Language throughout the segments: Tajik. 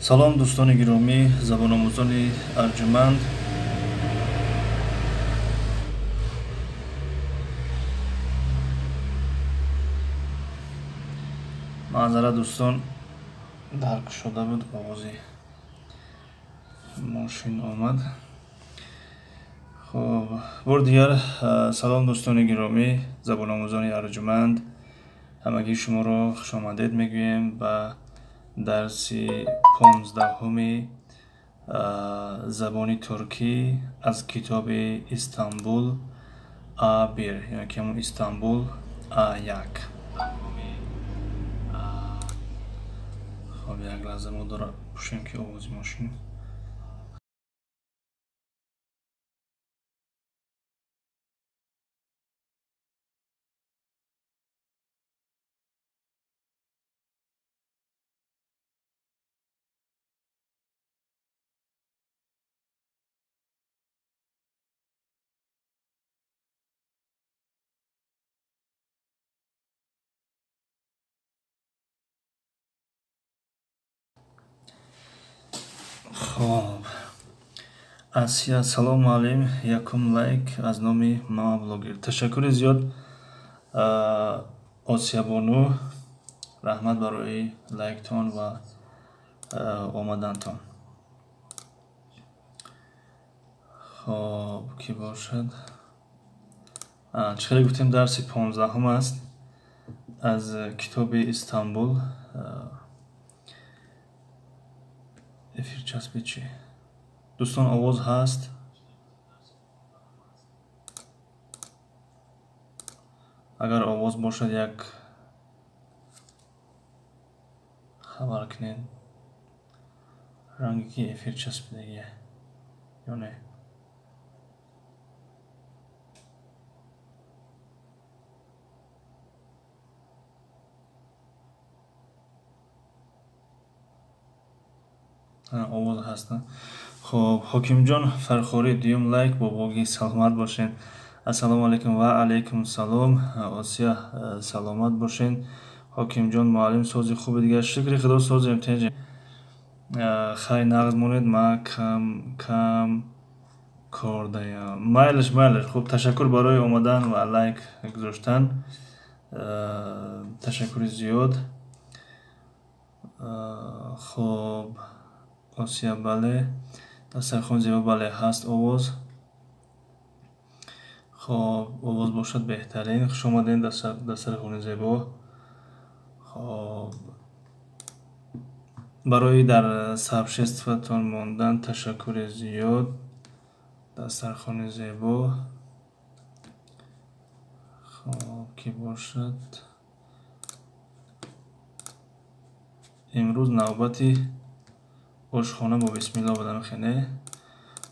Салом, дӯстони гиромӣ, забономӯзони арҷуманд. Маъзарат, дӯстон, дар кушода буд, овози мошин омад. Хуб, бори дигар салом, дӯстони гиромӣ, забономӯзони арҷуманд. Ҳамагии шуморо хушомадед мегӯем ба дарси 15-уми забони туркӣ аз китоби Истанбул А1, яъне ки ҳамон Истанбул А1. Хоб, як лаҳза мо дора пӯшем, ки овози мошин. Хоб, Асия: «Салом, муаллим, якум лайк аз номи мама блогер». Ташаккури зиёд, Осиябону, раҳмат барои лайктон ва омадантон. Хоб, кӣ бошад? Чӣ хеле гуфтем, дарси 15-ум аст аз китоби Истанбул. Эфир часпид чӣ, дӯстон? Овоз ҳаст? Агар овоз бошад, як хабар кунед. Ранге ки эфир часпидагия ё не? Овоз ҳаст. Хоб, Ҳокимҷон Фархорӣ, дуюм лайк, бобоги, саломат бошед. Ассалому алайкум. Ва алайкум салом, Осия, саломат бошед. Ҳокимҷон: «Муаллим, сози хуби?» Дигар, шукри Худо, созем, тенҷем. Хай, нағз монед, ма кам кам кор даям. Майлаш, майлаш. Хуб, ташаккур барои омадан ва лайк гузоштан, ташаккури зиёд. Хоб, Осия: «Бале, дастархон зебо». Бале, ҳаст овоз. Хоб, овоз бошад, беҳтарин. Хуш омадем, дастархони зебо. Хоб, барои дар сообществотон мондан ташаккури зиёд. Дастархони зебо. Хоб, кӣ бошад? Имрӯз навбати ошхона бо бисмилло будам. Хене,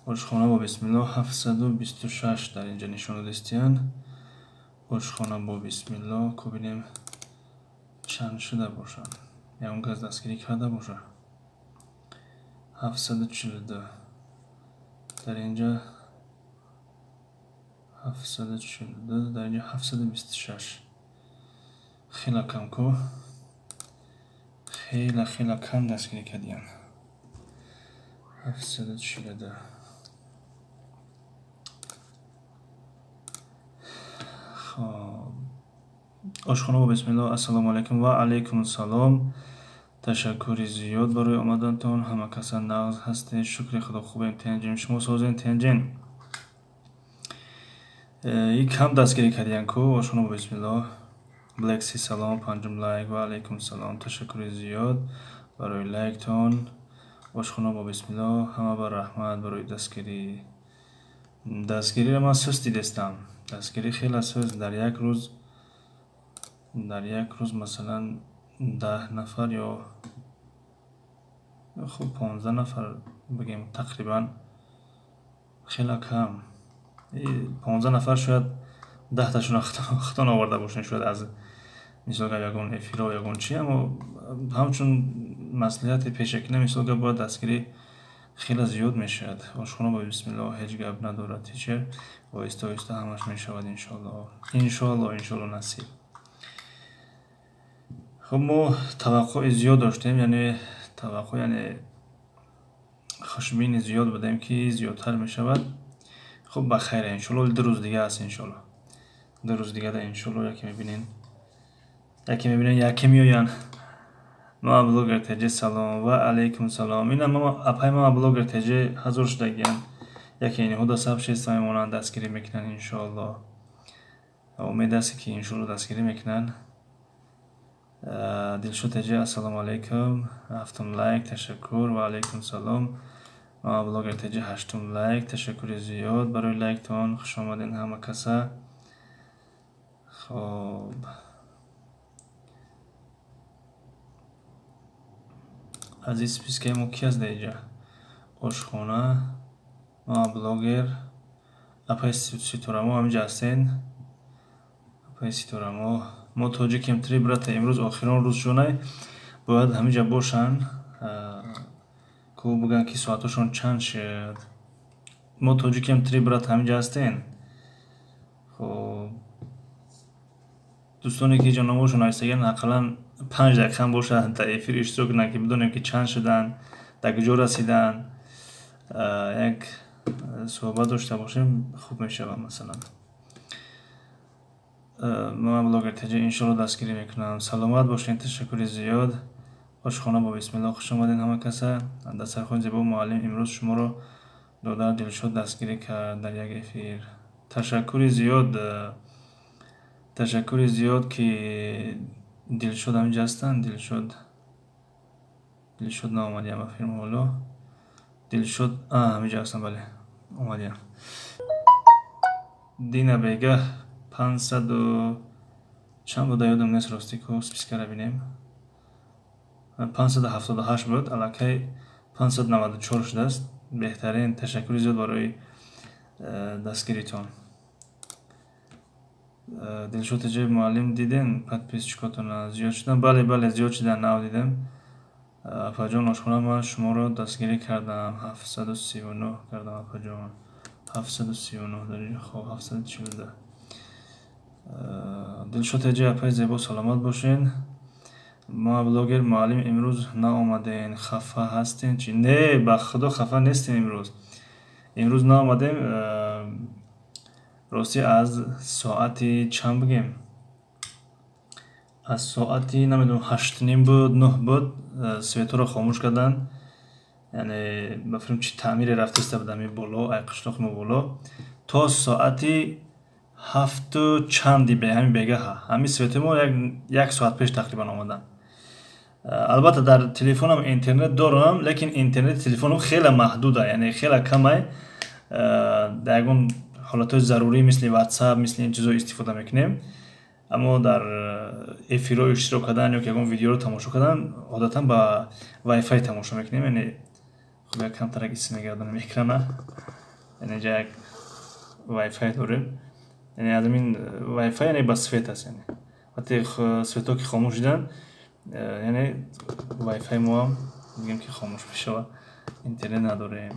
ошхона бо бисмилло 726 дар инҷа нишон додистиянд. Ошхона бо бисмилло, ку бинем, чанд шуда бошад, ягон кас дастгирӣ карда бошад. 742 дар инҷа, 742 дар инҷа, 726. Хеле кам ку, хеле хеле кам дастгирӣ кардиянд. 742. Хоб, ошхона бо бисмилло: «Ассалому алайкум». Ва алайкум салом, ташаккури зиёд барои омадантон. Ҳама каса нағз ҳастед? Шукри Худо, хубем, тенҷем. Шумо созен, тенҷен? И кам дастгирӣ кардиян ку, ошхона бо бисмилло. Блекси: «Салом, панҷум лайк». Ва алайкум салом, ташаккури зиёд барои лайктон. Ошхона бо бисмилло, ҳама ба раҳмат барои дастгирӣ. Дастгириро ман суст дидестам, дастгирӣ хеле суст. Дар як рӯз масалан 10 нафар ё хуб 15 нафар бигем, тақрибан хеле кам. 15 нафар, шояд 10-ташонро худтон оварда бошед, шояд аз мисол гап ягон эфиро, ягон чи. Аммо ҳамчун маслиҳати пешакӣ, мисол гап, бояд дастгирӣ хеле зиёд мешавад. Ошхона бо бисмилло ҳеҷ гап надорад, тичер, оҳиста оҳиста ҳамаш мешавад, иншоалло, иншоалло, иншоалло, насиб. Хуб, мо таваққуи зиёд доштем, яъне таваққӯъ, яъне Хушбини зиёд будем, ки зиёдтар мешавад. Хуб, ба хайр, иншолло, 2 рӯз дига аст, иншолло, 2 рӯз дигада, иншолло, яке мебинен, яке мебинен, яке меоянд. Мама Блогер ТЖ, салом. Ва алайкум салом. Ина апай Мама Блогер ТЖ ҳазор шудагиянд. Яке инҳо саб шеста мемонанд, дастгирӣ мекунанд, иншоалло. Умед аст, ки иншоалло дастгирӣ мекунанд. Дилшод ТЖ, ассалому алайкум, ҳафтум лайк, ташаккур. Ва алайкум салом. Мама Блогер ТЖ, ҳаштум лайк, ташаккури зиёд барои лайктон. Хуш омадед ҳама каса. Хоб, аз ин спискаи мо ки аст дар инҷа? Ошхона, Мама Блогер, апаи Ситорамо ҳаминҷа ҳастен. Апаи Ситорамо, мо тоҷикем, три брата, имрӯз охирон рӯз шунай, бояд ҳаминҷа бошанд, ку бигӯянд, ки соатҳошон чанд шуд. Мо тоҷикем, три брата ҳаминҷа ҳастен. Хоб, дӯстоне, ки инҷа номҳошон нависагианд, ақаллан 5 дақиқаам бошад, дар эфир иштирок кунанд, ки бидонем, ки чанд шуданд, дар куҷо расиданд, як суҳбат дошта бошем, хуб мешавад. Масалан, Мама Блогер ТЖ, иншолло, дастгирӣ мекунам. Саломат бошед, ташаккури зиёд. Ошхона бо бисмилло, хуш омадед ҳама каса. Дастархони зебо. Муаллим, имрӯз шуморо додар Дилшод дастгирӣ кард дар як эфир. Ташаккури зиёд, ташаккури зиёд, ки Дилшод ҳаминҷа ҳастанд. Дилшод, Дилшод наомадиям ба фирма ҳоло. Дилшод ҳаминҷа ҳастанд, бале, омадиям. Дина бегаҳ 500-у чанд буда, ёдам нест, ростӣ, ку спискара бинем. 578 буд, аллакай 594 шудааст. Беҳтарин, ташаккури зиёд барои дастгиритон. Дилшод ТЖ, муаллим, дидем, подписчикотона зиёд шудан. Бале, бале, зиёд шудан, нав дидем. Апаҷон Ошхона, ман шуморо дастгирӣ кардам, 739 кардам, апаҷон, 739 дар хоб, 742. Дилшод ТЖ, апаи зебо, саломат бошед. Ма Блогер, муаллим, имрӯз наомадем, хафа ҳастем чи? Не, ба худо, хафа нестем. Имрӯз наомадем, ростӣ, аз соати чанд бигем, аз соати, намедонам, 8:30 буд, 9 буд, светҳоро хомӯш карданд. Яъне ба фикрам, чи таъмире рафтаиста буд ҳамин боло, ай қишлоқи мо боло, то соати ҳафту чанди ҳамин бегаҳа ҳамин светҳои мо як соат пеш тақрибан омаданд. Албатта, дар телефонам интернет дорам, лекин интернети телефонам хеле маҳдуда, яъне хеле камай. Дар ягон ҳолатҳои зарурӣ, мисли Ватсап, мисли ин чизо истифода мекунем, аммо дар эфирҳо иштирок кардан ё ки ягон видеоро тамошо кардан одатан ба вайфай тамошо мекунем. Яъне хуб, як камтарак ис мегардонем экрана. Яъне ҷа як вайфай дорем, яъне аз ҳамин вайфай, яъне ба свет аст. Яъне вақте светҳо ки хомӯш шуданд, яъне вайфай моам бигем, ки хомӯш мешавад, интернет надорем.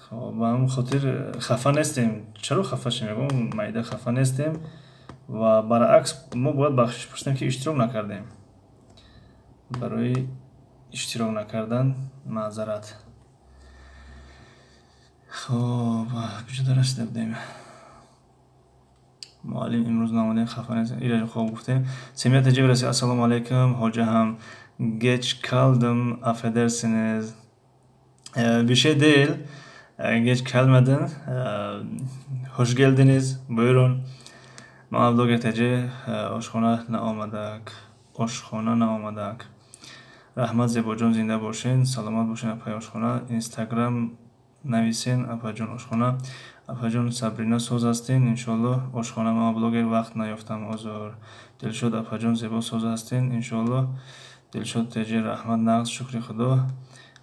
Хоб, ба ҳамин хотир хафа нестем. Чаро хафа шем? Ягон майда хафа нестем ва баръакс, мо бояд бахшиш пурсем, ки иштирок накардем. Барои иштирок накардан маъзарат. Хоб, куҷо расида будем? Муаллим, имрӯз наомадем, хафа нестем, ира хоб гуфтем. Семия ТЖ раси, ассалому алайкум, hocam, geç kaldım, affedersiniz. Bir şey değil, geç kalmadın. Hoş geldiniz, buyurun. Мама Блогер ТЖ, ошхона наомадак, ошхона наомадак. Раҳмат, Зебоҷон, зинда бошен, саломат бошен, апаи Ошхона. Инстаграм нависен, апаҷон Ошхона. Апаҷон Сабрина, соз ҳастен, иншоалло. Ошхона, Мама Блогер, вақт наёфтам, озор. Дилшод, апаҷон зебо, соз ҳастен, иншоалло. Дилшод ТЖ, раҳмат, нағз, шукри худо.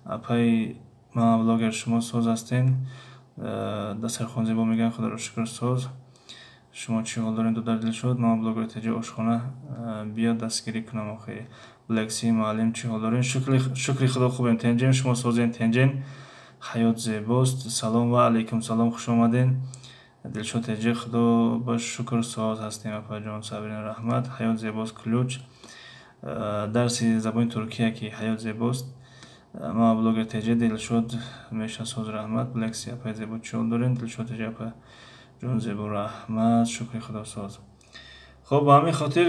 Апаи Мама Блогер, шумо соз ҳастен? Дастархон зебо мегӯянд, худоро шукр, соз. Шумо чӣ ҳол доред, додар Дилшод? Мама Блогер ТЖ, Ошхона, биё дастгирӣ кунам охи. Блекси, муаллим, чӣ ҳол доред? Шукри худо, хубем, тенҷем, шумо созен, тенҷен. Ҳаёт зебост. Салом, ва алайкум салом, хуш омаден. Дилшод ТЖ, худо ба шукр, соз ҳастем, апаҷон Сабрина, раҳмат. Ҳаёт зебост, ключ дарси забони туркия, ки ҳаёт зебост. Ма блогер ТЖ Дилшод меша соз, раҳмат. Блекси апай зебо, чиҳол дорем? Дилшод ТЖ апа ҷон зебо, раҳмат, шукри худо соз. Хоб, ба ҳамин хотир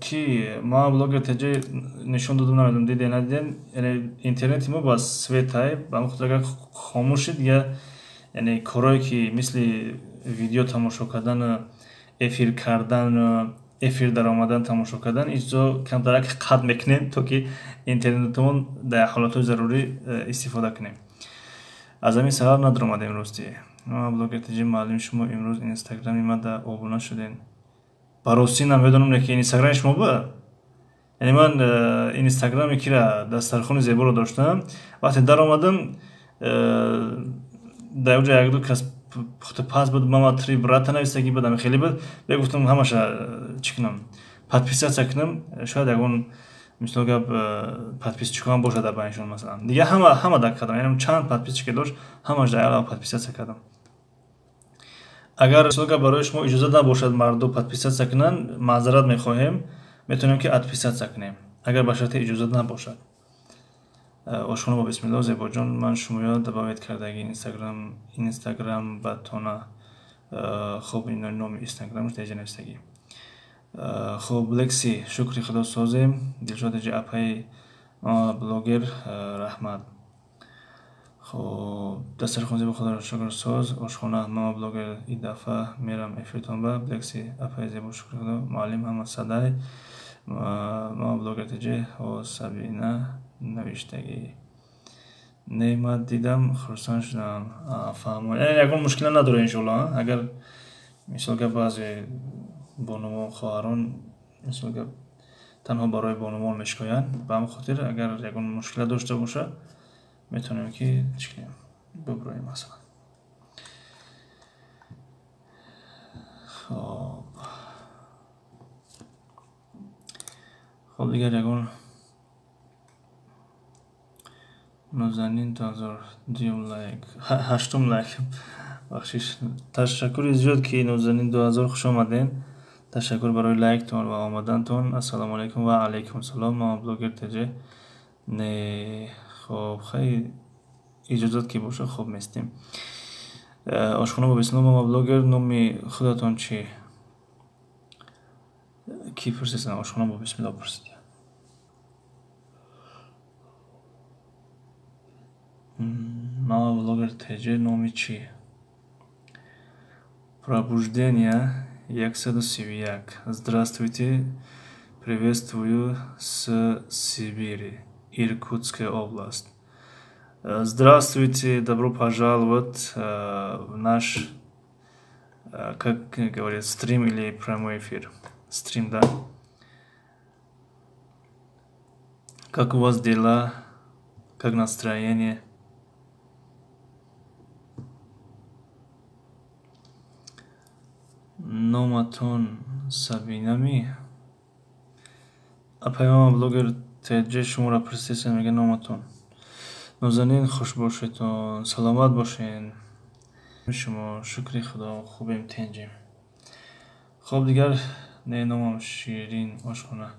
ки ма блогер ТЖ нишон додам, намедонам диде надидем, яъне интернети мо ба светай, ба ҳамин хотир агар хомӯш шид, дига яъне корое ки мисли видео тамошо кардану эфир кардану эфир даромадан тамошо кардан, ин чизо камтарак қатъ мекунем, то ки интернетамон дар ҳолатҳои зарурӣ истифода кунем. Аз ҳамин сабаб надаромадем ростӣ. Ма блогер ТЖ муаллим, шумо имрӯз инстаграми ма да обуна шудем. Ба ростӣ намедонам, не ки инстаграми шумо буд. Яъне ман инстаграме кира дастархони зеборо доштам, вақте даромадам, дар онҷо якду кас пухта паз буд, мама три брата нависагӣ буд, ами хеле буд. Бегуфтам ҳамаша чӣ кунам, подписаться кунам, шояд ягон мисол гап подписчикоам бошад дар байншон масалан. Дига ҳама дар кардам, яъне чанд подписчике дошт, ҳамаш дар алава подписаться кардам. Агар мисол гап барои шумо иҷозат набошад марду подписаться кунанд, маъзарат мехоҳем, метавонем ки отписаться кунем, агар ба шарти иҷозат набошад. Ошхона бо бисмилло, Зебоҷон, ман шумоё добавить кардаги инстаграм ба тона. Хоб, ин номи инстаграмаш деҷа нависагӣ. Хоб, Лекси, шукри худо созем. Дилшод деҷа апаи блогер, раҳмат. Хоб, дастархон зебо, худоро шукр соз. Ошхона мама блогер, ин дафъа мерам эфиртон ба. Лекси апаи зебо, шукри худо, муаллим ҳама садай. Мама блогер теҷе, о Сабина навиштагӣ. Не, ман дидам, хурсанд шудам. Фаҳмо. Яъне ягон мушкила надора иншоалло, агар мисол гап баъзе бонувон, хоҳарон мисол гап танҳо барои бонувон мешикоянд, ба ҳамин хотир агар ягон мушкила дошта боша, метавонем ки чӣ кунем, биброем масалан. Хоб. Хоб, дигар ягон Нозанин 2000 дуюм лайк, ҳаштум лайк, бахшиш. Ташаккури зиёд ки Нозанин 2000 хуш омаден. Ташаккур барои лайктон ва омадантон. Ассалому алайкум ва алайкум салом. Мама блогер ТЖ. Не, хоб, хай иҷозат ки боша, хоб местем. Ошхона бо бисмилло, мама блогер, номи худатон чӣ? Кӣ пурсисан? Ошхона бо бисмилло пурсид. Мама блогер ТЖ номи чӣ? Пробуждение 131. Здравствуйте, приветствую с Сибири, Иркутская область. Здравствуйте, добро пожаловать в наш, как говорят, стрим или прямой эфир. Стрим, да? Как у вас дела? Как настроение? Номатон Сабинами? Апай мама блогер ТЖ шуморо пурсидеса, мега номатон. Нозанин, хуш бошедон, саломат бошен. Шумо шукри худо хубем, тенҷем. Хоб, дигар не, номам Ширин ошхона.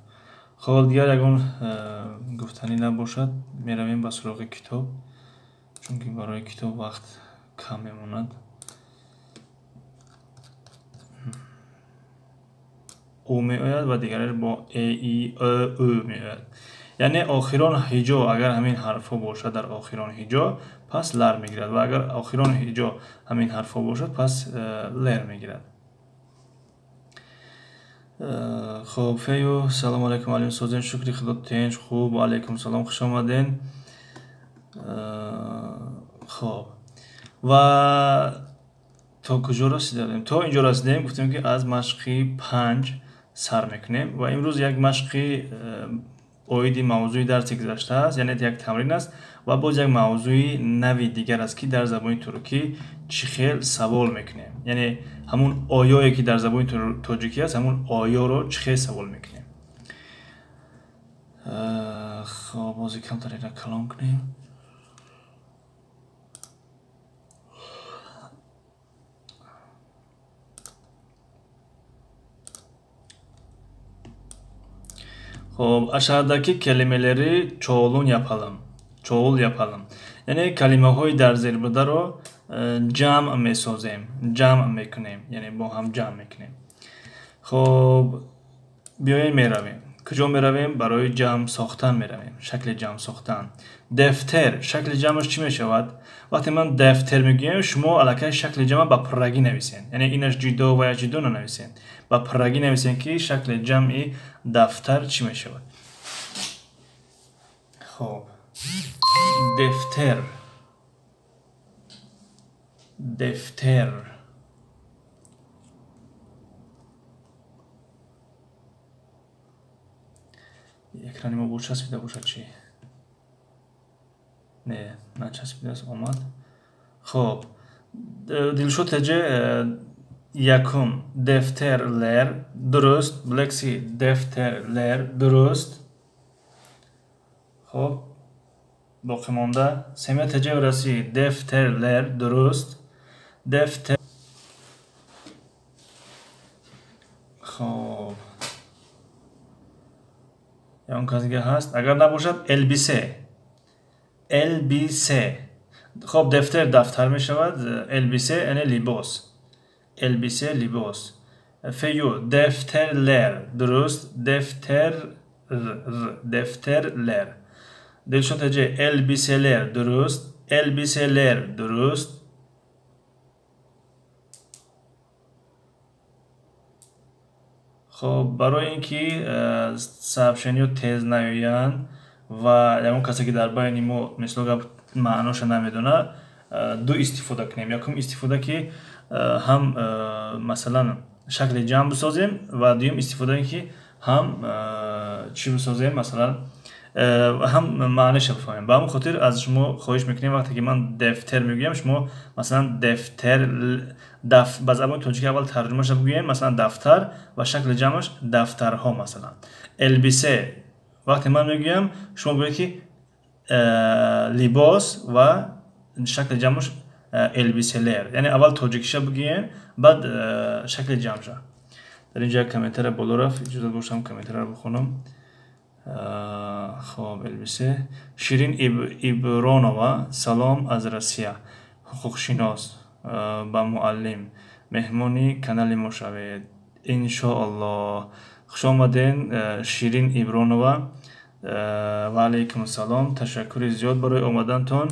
Хоб, дигар ягон гуфтанӣ набошад, меравем ба суроғи китоб, чунки барои китоб вақт кам мемонад. Ӯ меояд ва дигараш бо э, и, ө, ӯ меояд. Яъне охирон ҳиҷо агар ҳамин ҳарфҳо бошад, дар охирон ҳиҷо пас лар мегирад ва агар охирон ҳиҷо ҳамин ҳарфҳо бошад, пас лер мегирад. Хоб, фею, салому алайкум, алим созен, шукри худо тенҷ, хуб, алайкум салом, хуш омаден. Хоб, ва то куҷо расидем? То инҷо расидем, гуфтем ки аз машқи 5 сар мекунем ва имрӯз як машқи оиди мавзӯи дарси гузашта аст, яъне як тамрин аст ва боз як мавзӯи нави дигар аст, ки дар забони туркӣ чӣ хел савол мекунем. Яъне ҳамун оёе ки дар забони тоҷикӣ аст, ҳамун оёро чӣ хел савол мекунем. Хоб, бози камтар ира калон кунем. Хоб, aşağıdaki kelimeleri çoğulun yapalım. Çoğul yapalım. Яъне калимаҳои дар зер бударо ҷамъ месозем, ҷамъ мекунем, яъне бо ҳам ҷамъ мекунем. Хоб, биёем меравем. Куҷо меравем? Барои ҷамъ сохтан меравем. Шакли ҷамъ сохтан. Дефтер, шакли ҷамъаш чӣ мешавад? Вақте ман дефтер мегӯям, шумо аллакай шакли ҷамъ ба пуррагӣ нависен. Яъне инаш ҷудо ва я ҷудо нанависен. Ба пуррагӣ нависен, ки шакли ҷамъи дафтар чӣ мешавад. Хоб, дефтер, дефтер, экрани мо бо часпида бошад чӣ? Не, начаспидааст, омад. Хоб, Дилшод теҷе, якум defterler, дуруст. Блекси, defterler, дуруст. Хоб, боқимонда Семия теҷе раси, defterler, дуруст. Defter. Хоб, ягон кас дига ҳаст? Агар набошад, elbise, elbise. Хоб, defter дафтар мешавад, elbise яъне либос, elbise либос. Фею, defterler, дуруст. Defter, defterler. Дилшод теҷе, elbiseler, дуруст. Elbiseler, дуруст. Хоб, барои ин ки сообщениҳо тез наёянд ва ягон касе ки дар байни мо, мисол гап, маъноша намедонад, ду истифода кунем. Якум истифода, ки ҳам масалан шакли ҷамъ бисозем, ва дуюм истифода ин ки ҳам чӣ бисозем, масалан ҳам маъниша бифаҳмем. Ба ҳамон хотир аз шумо хоҳиш мекунем, вақте ки ман defter мегӯям, шумо масалан defter ба забони тоҷикӣ аввал тарҷумаша бигӯем, масалан дафтар ва шакли ҷамъаш дафтарҳо. Масалан, elbise, вақте ман мегӯям, шумо гӯед, ки либос ва шакли ҷамъаш elbiseler. Яъне аввал тоҷикиша бигӯем, баъд шакли ҷамъша. Дар инҷа як комментария боло рафт, иҷозат бошам, комментарияро бихонам. Хоб, elbise. Ширин Ибронова: салом аз Россия, ҳуқуқшинос ба муаллим, меҳмони канали мо шавед, иншоаллоҳ. Хуш омаден, Ширин Ибронова, ва алайкум ассалом, ташаккури зиёд барои омадантон.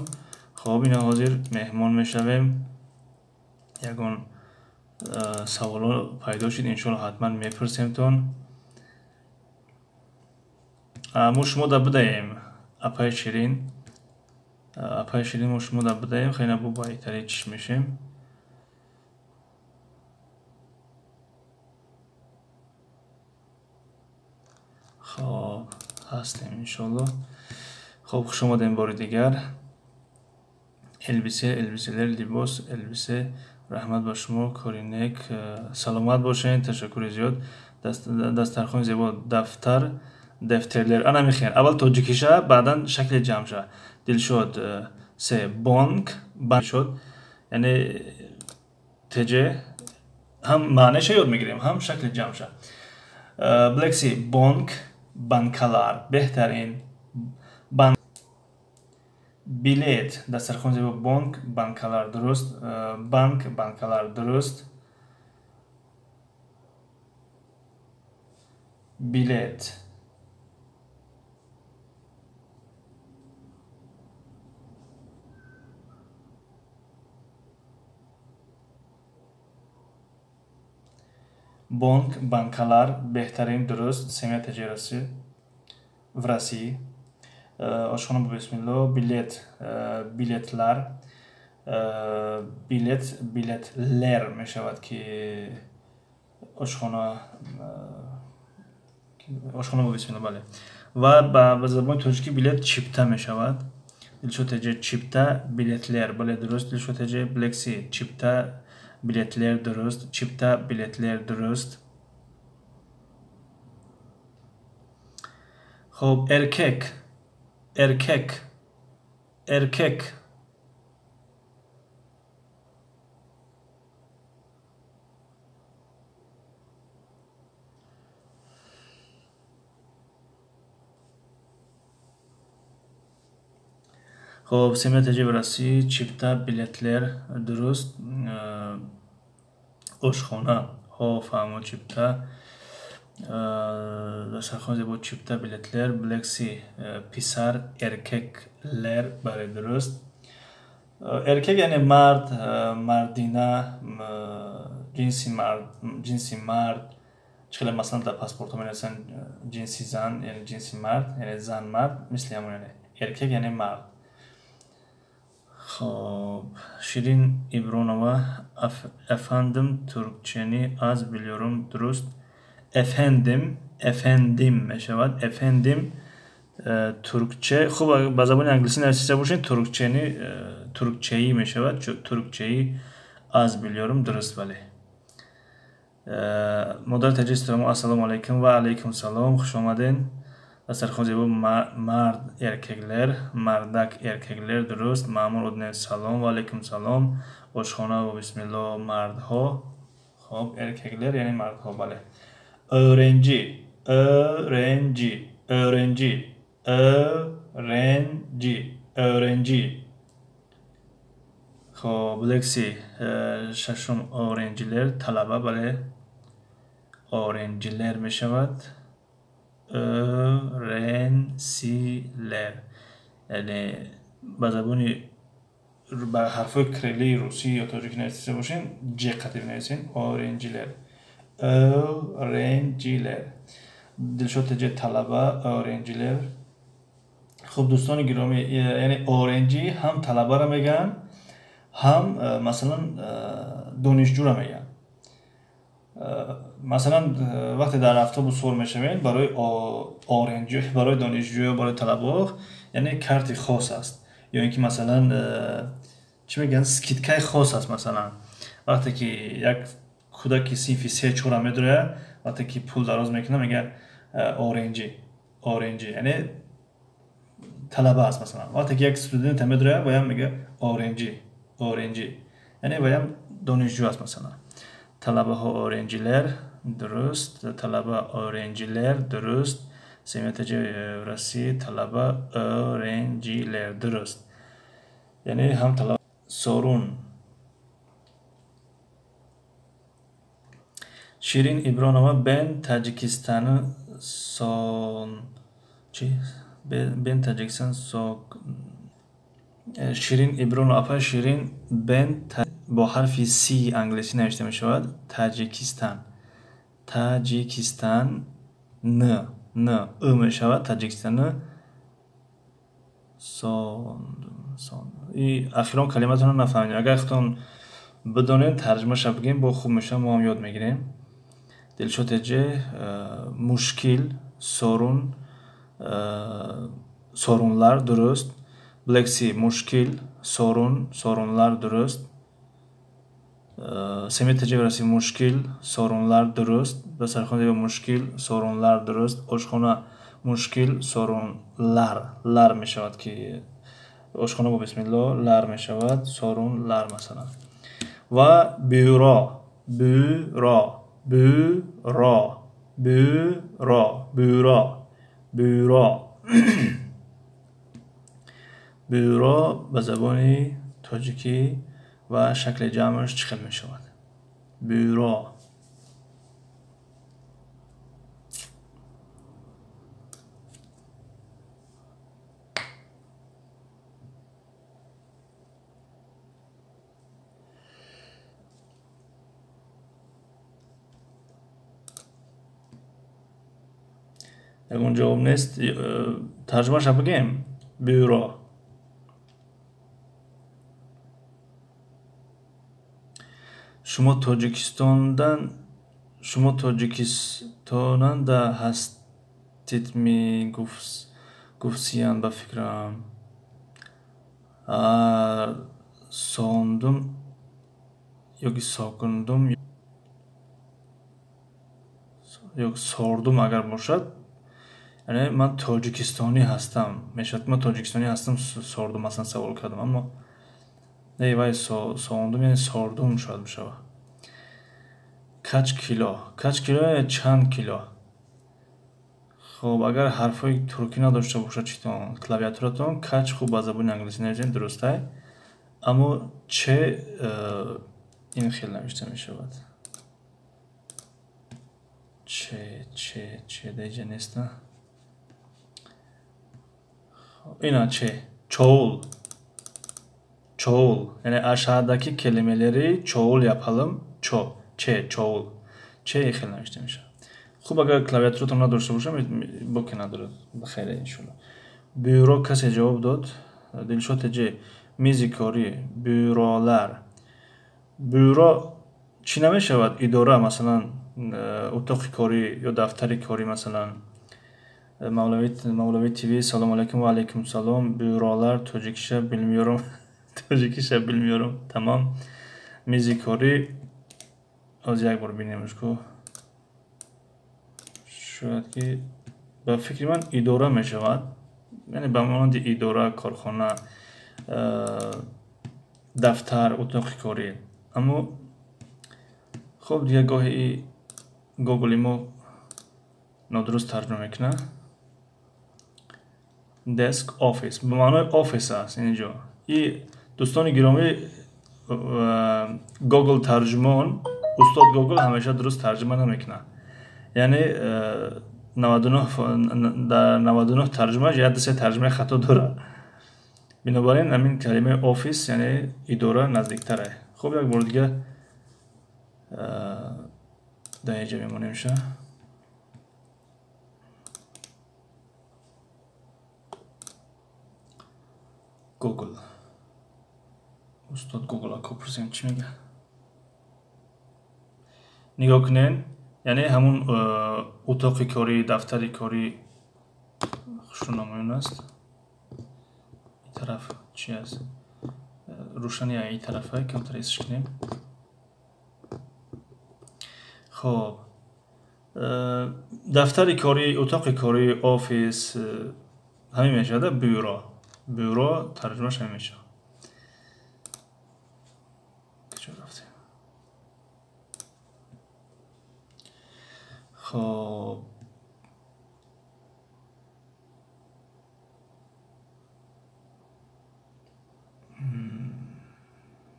Хоб, ина ҳозир меҳмон мешавем. Ягон саволо пайдо шуд, иншоалло ҳатман мепурсемтон. Мо шумо да будаем, апаи Ширин, апаи Ширин, мо шумо да будаем. Хеле бо баҳитари чиш мешем. Хоб, ҳастем, иншоалло. Хоб, хуш омадем бори дигар. Elbise, elbiseler, либос, elbise. Раҳмат ба шумо, кори нек, саломат бошед, ташаккури зиёд. Дастархони зебо, дафтар, defterler. Ана мехер, аввал тоҷикиша, баъдан шакли ҷамъша. Дилшод се, бонк, шод. Яъне теҷе ҳам маънеша ёд мегирем, ҳам шакли ҷамъша. Блекси, бонк, bankalar, беҳтарин. Билет, дастархони зебо, бонк, bankalar, дуруст. Банк, bankalar, дуруст. Билет. Бонк, bankalar, беҳтарин, дуруст. Семья теҷараси в России. Ошхона бо бисмилло, билет, biletler, билет, biletler мешавад, ки ошхона, ошхона бо бисмилло, бале. Ва ба забони тоҷикӣ билет чипта мешавад. Дилшод теҷе, чипта, biletler, бале, дуруст. Дилшод теҷе, Блекси, чипта, biletler, дуруст. Чипта, biletler, дуруст. Хоб, erkek, erkek, erkek. Хоб, Семья ТҶ в России, чипта, билетлер, дуруст. Ошхона, ҳо, фаҳмо, чипта. Дастархон зебо, чипта, билетлер. Блекси, писар, erkekler, бале, дуруст. Erkek яъне мард, мардина, ҷинси мард, ҷинси мард. Чӣ хеле масалан дар паспортҳо менависанд ҷинси зан, яъне ҷинси мард, яъне зан мард, мисли ҳамон, яъне erkek яъне мард. Хоб, Ширин Ибронова, efendim Türkçeni az biliyorum, дуруст. Efendim, efendim мешавад, efendim Türkçe. Хуб, ба забони англисӣ нависида бошед, Türkçeni, туркчаӣ мешавад, Türkçeyi az biliyorum, дуруст, бале. Модари таҷи, ассалому алайкум. Ва алайкум салом, хуш омадед. Дастархон зебо, мард, erkekler, мардак, erkekler, дуруст. Маъмур Однев, салом. Ва алайкум салом. Ошхона ва бисмилло, мардҳо. Хоб, erkekler яъне мардҳо, бале. Öğrenci, öğrenci, öğrenci, öğrenci, öğrenci. Хоб, лекси шашум, öğrenciler, талаба, бале, öğrenciler мешавад. Öğrenciler, яъне ба забони ба ҳарфҳои кириллии русӣ ё тоҷикӣ нависида бошем, ҷ қатӣ бинависем. Öğrenciler, öğrenciler. Дилшод ТҶ, талаба, öğrenciler. Хуб, дӯстони гиромӣ, яъне öğrenci ҳам талабаро мегӯянд, ҳам масалан донишҷӯро мегӯянд. Масалан, вақте дар автобус савор мешавем, барои öğrenci, барои донишҷӯ ё барои талабаҳо, яъне карти хос аст, ё ин ки масалан чӣ мегӯянд, скидкаи хос аст. Масалан, вақте ки як кӯдаки синфи се чора медрояд, вақте ки пул дароз мекунад, мегӯяд öğrenci, öğrenci, яъне талаба аст. Масалан, вақте ки як студента медрояд, ваям мегӯяд öğrenci, öğrenci, яъне ваям донишҷӯ аст. Масалан, талабаҳо öğrenciler, дуруст. Талаба, öğrenciler, дуруст. Семья ТҶ в России, талаба, öğrenciler, дуруст. Яъне ҳам талаба. Sorun. Ширин Ибронова, ben Таҷикистони сон чи, ben Таҷикистон сок. Ширин Ибронова, апа Ширин, ben бо ҳарфи си англисӣ навишта мешавад. Таҷикистан, Таҷикистан, н, н, ы мешавад. Таҷикистан сон, сон. И ахирон калиматонро нафаҳмидем. Агар худтон бидонед, тарҷумаша бигем, бо хуб мешавад, мо ҳам ёд мегирем. Дилшод ТҶ, мушкил, sorun, sorunlar, дуруст. Блекси, мушкил, sorun, sorunlar, дуруст. Семья ТҶ в России, мушкил, sorunlar, дуруст. Дастархон зебо, мушкил, sorunlar, дуруст. Ошхона, мушкил, sorunlar, лар мешавад, ки ошхона бо бисмилло лар мешавад, sorunlar масалан. Ва бюро, бюро, бюро, бюро, бюро, бюро. Бюро ба забони тоҷикӣ ва шакли ҷамъаш чӣ хел мешавад? Бюро. Ягон ҷавоб нест. Тарҷумаша бигем, бюро. Шумо Тоҷикистондан, шумо Тоҷикистонанда ҳастид мегуфтсиян, ба фикрам. Сондум ёки сокундум ё сордум агар бошад, яъне ман тоҷикистонӣ ҳастам мешавад, ман тоҷикистонӣ ҳастам, сордум, масалан, савол кардам, аммо не, вай сондум, яъне сордум шояд бишавад. Kaç kilo, kaç kilo яъне чанд кило. Хоб, агар ҳарфҳои туркӣ надошта бошад, читон клавиатуратон кач хуб ба забони англисӣ нависем, дурустай, аммо че ин хел навишта мешавад. Че, че, че даиҷа неста. Ина че, çoğul. Çoğul. Яъне aşağıdaki kelimeleri çoğul yapalım. Ço, че, çoğul. Че ин хел навишта мешавад. Хуб, агар клавиатуратон надошта бошам, боке надорад. Бахайр, иншолло. Бюро касе ҷавоб дод. Дилшод теҷе, мизи корӣ, бюролар. Бюро чӣ намешавад? Идора, масалан, утоқи корӣ ё дафтари корӣ, масалан. Мавлави ТВ, салом алейкум ва алейкум салом. Бюролар тоҷикиша bilmiyorum. Тоҷикиша bilmiyorum. Тамом. Мизи корӣ ҳозир як бор бинемш ку. Шояд ки ба фикри ман идора мешавад. Яъне ба монанди идора, корхона, дафтар, утоқи корӣ. Аммо хуб, дигар гоҳи Гугли мо нодуруст тарҷума мекунад. Desk, office ба маънои офис аст инҷо. И дӯстони гиромӣ, Google тарҷумон, устод Google ҳамеша дуруст тарҷума намекунад. Яъне 99 дар 99 тарҷумааш як ду се тарҷумаи хато дорад. Бинобар ин ҳамин калимаи офис, яъне идора, наздиктар е. Хуб, як бори дига дар инҷа мемонемша. Google. Устод Google ако пурсем, чӣ мегӯяд? Нигоҳ кунед, яъне ҳамун утоқи корӣ, дафтари корӣ хушрӯ намоён аст. Ин тараф чӣ аст? Рӯшани ин тарафа камтар ҳисш кунем. Хоб, дафтари корӣ, утоқи корӣ, офис ҳамин мешавад, бюро. Бюро тарҷумааш ҳамин мешавад. Куҷо рафтем? Хоб,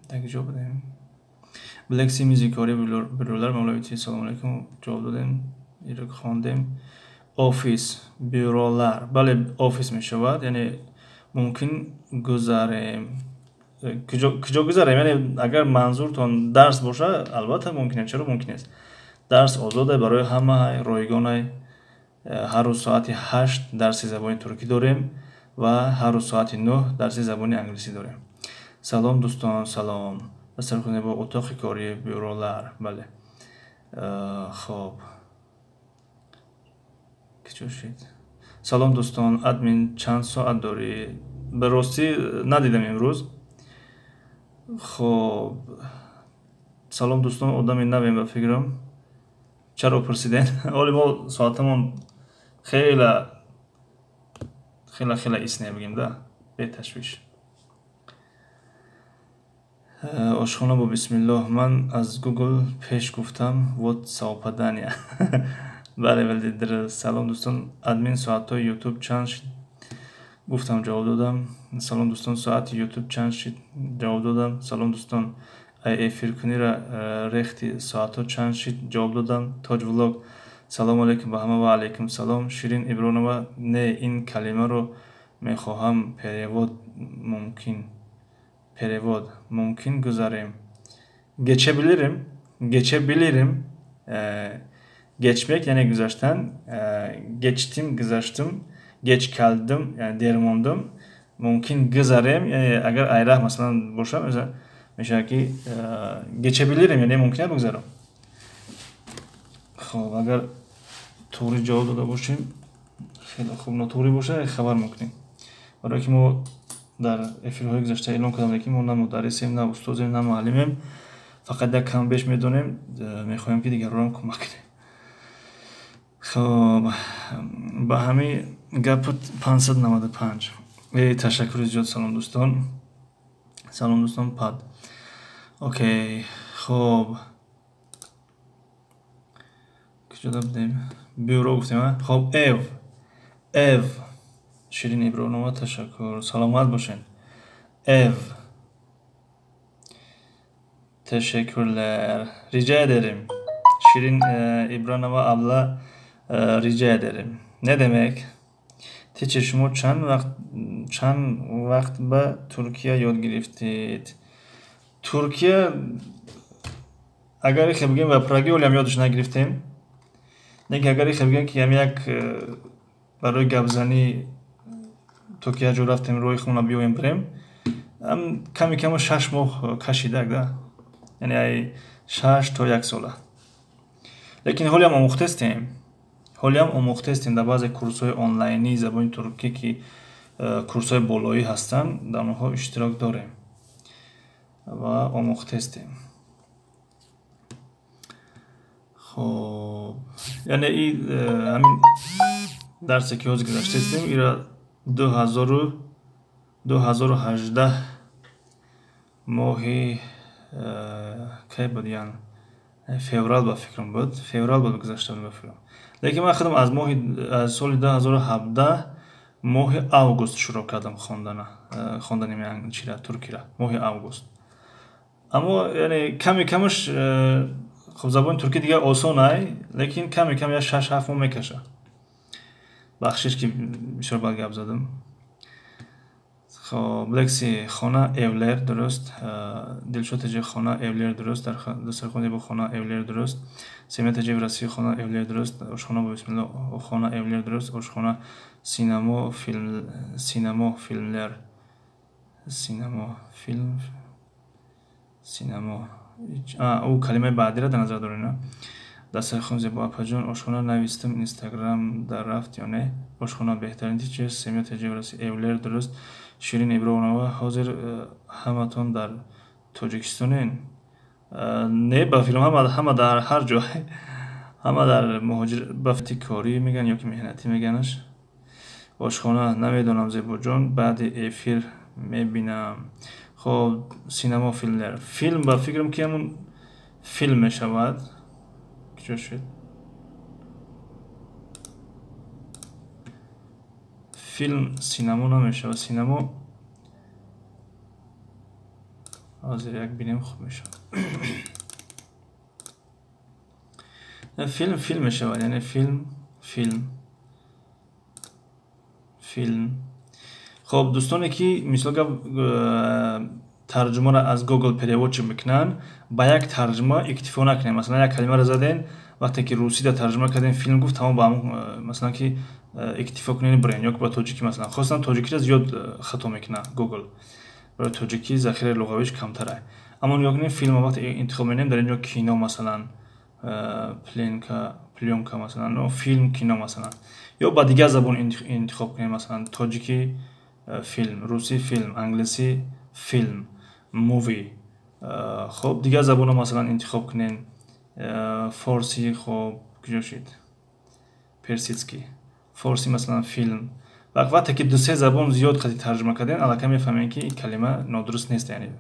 дар куҷо будем? Блекси, мизи корӣ, бюролар. Мавлави ти, салому алейкум, ҷавоб додем, иро хондем. Офис, бюролар, бале, офис мешавад. Яъне мумкин гузарем. Куҷо гузарем? Яъне агар манзуртон дарс боша, албатта мумкин. Чаро мумкин нест? Дарс озоде барои ҳама, ройгонай. Ҳар рӯз соати 8 дарси забони туркӣ дорем ва ҳар рӯз соати 9 дарси забони англисӣ дорем. Салом, дӯстон, салом. Дастархони бо утоқи корӣ, бюролар, бале. Хоб, куҷо шид? Салом, дӯстон, админ, чанд соат дорӣ? Ба ростӣ надидам имрӯз. Хоб, салом, дӯстон, одами навем ба фикрам. Чаро пурсидем? Ҳоли мо соатамон хела хела хела исне бигем да, беташвиш. Ошхона бо бисмиллоҳ, ман аз Google пеш гуфтам, вот совпадание. Бале, бале, дуруст. Салом, дӯстон, админ, соатҳои Ютуб чанд шид? Гуфтам, ҷавоб додам. Салом, дӯстон, соати Ютуб чанд шид? Ҷавоб додам. Салом, дӯстон, ай эфиркунира рехти, соатҳо чанд шид? Ҷавоб додам. Тоҷ влог, салому алейкум ба ҳама, ва алейкум салом. Ширин Ибронова, не, ин калимаро мехоҳам перевод, мумкин перевод, мумкин гузарем. Geçebilirim, geçebilirim. Geçmek яъне гузаштан, geçtim, гузаштум, geç kaldım, яъне дер мондум. Мумкин гузарем, яъне агар айраҳ масалан боша, мешавад ки geçebilirim, яъне мумкин аст бигузарам. Хоб, агар туғри ҷавоб дода бошем, хеле хуб, нотуғрӣ боша, хабар мекунем, барое ки мо дар эфирҳои гузашта эълон кардам, ки мо на мударрисем, на устозем, на муаллимем, фақат як кам беш медонем, мехоҳем, ки дигаронам кӯмак кунем. Хоб, ба ҳамин гап 595. Ташаккури зиёд. Салом, дӯстон, салом, дӯстон, пад окей. Хоб, куҷода будем? Бюро гуфтем. Хоб, ev. Ev. Ширин Иброҳимова, ташаккур, саломат бошед. Ev. Teşekkürler. Rica ederim. Şirin İbranova abla, rica ederim. Ne demek? Teacher, шумо чанд вақт ба Туркия ёд гирифтед? Туркия, агар ихе бигем, ба Праги олиам ёдаш нагирифтем. Лекин агар ихе бигем, ки ям як барои гапзанӣ то ки як ҷо рафтем, роҳи хона биёем, бирем, ками камо 6 моҳ кашидак да, яъне ай 6 то 1 сола. Лекин ҳолиам омӯхтестем, ҳолиам омӯхтестем. Дар баъзе курсҳои онлайнии забони туркӣ, ки курсҳои болоӣ ҳастанд, дар онҳо иштирок дорем ва омӯхтестем. Хоб, яъне и ҳамин дарсе, ки ҳозир гузаштестем, ира 2018 моҳи кай буд, ян феврал ба фикрам буд, феврал буд, гузашта буд ба фикрам. Лекин ман худам аз моҳи, аз соли 2017 моҳи август шурӯъ кардам хондана, хондани чира, туркира, моҳи август. Аммо яъне ками камаш, хуб, забони туркӣ дигар осон ай, лекин ками кам як 6-7 моҳ мекаша. Бахшиш, ки бисёр бад гап задам. Хоб, лекси хона, evler, дуруст. Дилшод Таҷи, хона, evler, дуруст. Дар дастархони бо хона, evler, дуруст. Семия Таҷиев, Россия, хона, evler, дуруст. Ошхона бо бисмилло, хона, evler, дуруст. Ошхона, sinema, film, sinema, filmler, sinema, film, sinema. Ӯ калимаи баъдиро дар назар дорем, на? Дастархон зебо, апаҷон, ошхона навистам, Инстаграм дар рафт ё не? Ошхона, беҳтарин teacher. Семия Таҷиев, Россия, evler, дуруст. Ширин Иброҳимова, ҳозир ҳаматон дар Тоҷикистонен? Не, ба филм ҳама дар ҳар ҷой, ҳама дар муҳоҷир бафти корӣ мегӯянд ё ки меҳнатӣ мегӯянаш. Ошхона намедонам, Зебоҷон, баъди эфир мебинам. Хоб, sinema, filmler, film, ба фикрам, ки ҳамун филм мешавад. Куҷо шуд филм? Sinema намешавад, sinema. Ҳозир як бинем, хуб мешавад. Филм, филм мешавад, яъне филм, филм, филм. Хоб, дӯстоне, ки мисол гап тарҷумаро аз Google переводчик мекунанд, ба як тарҷума иктифо накунед. Масалан, як калимаро заден, вақте ки русида тарҷума кардем, филм гуфт, тамом, ба ҳамон масалан ки иктифо кунед, бирен. Ё ки ба тоҷикӣ, масалан, хостам, тоҷикиро зиёд хато мекунад Google, барои тоҷикӣ захираи луғавиш камтара. Аммо нигоҳ кунед, филм вақте интихоб менем, дар ин ҷо кино, масалан, плёнка, плёнка, масалан, филм, кино, масалан, ё ба дигар забон интихоб кунем, масалан, тоҷикӣ филм, русӣ филм, англисӣ film, movie. Хоб, дигар забонро, масалан, интихоб кунем, форсӣ. Хоб, куҷо шуд персидский? Форсӣ, масалан, филм. Вақте ки дусе забон зиёд қати тарҷума кардем, аллакай мефаҳмем, ки ин калима нодуруст нест, яъне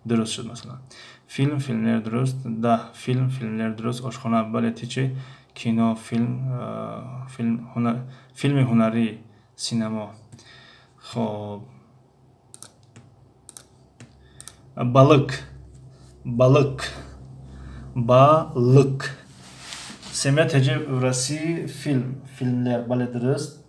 дуруст шуд. Масалан, филм, filmler, дуруст. Да, филм, filmler, дуруст. Ошхона, бале, teacher, кино, филм, филм, филми ҳунарӣ, sinema. Хоб, balık, balık, balık. Семия Теҷи Враси, филм, filmler, бале, дуруст.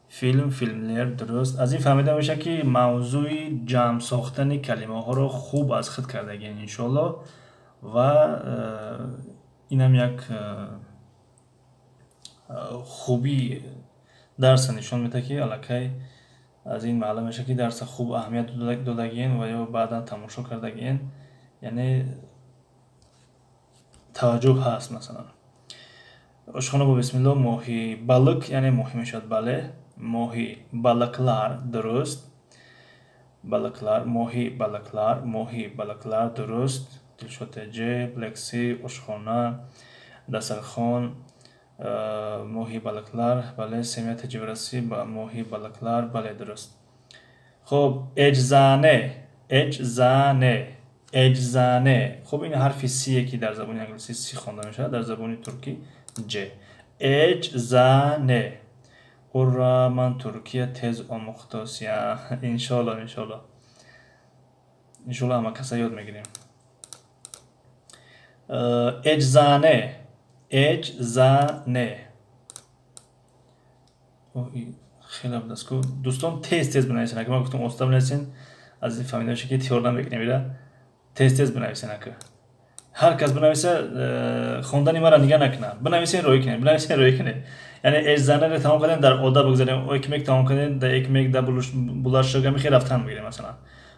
Филм, filmler, дуруст. Аз ин фаҳмида мешавад, ки мавзӯи ҷамъ сохтани калимаҳоро хуб аз худ кардагиен, иншоалло. Ва инам як хубии дарса нишон медиҳад, ки аллакай аз ин маълум мешавад, ки дарса хуб аҳамият додагиен ва ё баъдан тамошо кардагиен, яъне таваҷҷӯҳ ҳаст. Масалан, ошхона бо бисмилло, моҳӣ, balık, яъне моҳӣ мешавад, бале, моҳӣ, balıklar, дуруст. Balıklar, моҳӣ, balıklar, моҳӣ, balıklar, дуруст. Дилшод Теҷе, Блекси, ошхона, дастархон, моҳи, balıklar, бале. Семия Теҷивраси, моҳи, balıklar, бале, дуруст. Хоб, eczane, eczane, Ecзане. Хуб, ин ҳарфи С ки дар забони англисӣ С хонда мешавад, дар забони туркӣ Ҷ. Ecзане. Ура, ман Туркия тез омӯхтосия. Иншоалло, иншоалло. Иншоалло ҳама каса ёд мегирем. Ecзане. Ecзане. Хеле будааст ку. Дӯстон, тез тез бинависен. Ака ман гуфтам оста бинависен, аз ин фаҳмида мешавад ки тиёр намекунем ира. Тез тез бинависен ака. Ҳар кас бинависа, хондани мара нигаҳ накунад. Бинависен, рӯй кунед, бинависен, рӯй кунед. Яъне ecзане тамом кардем, дар oda бигзарем, ekmek тамом кардем, дар ekmek, дар bulaşık ҳами хел рафтан бигирем масалан.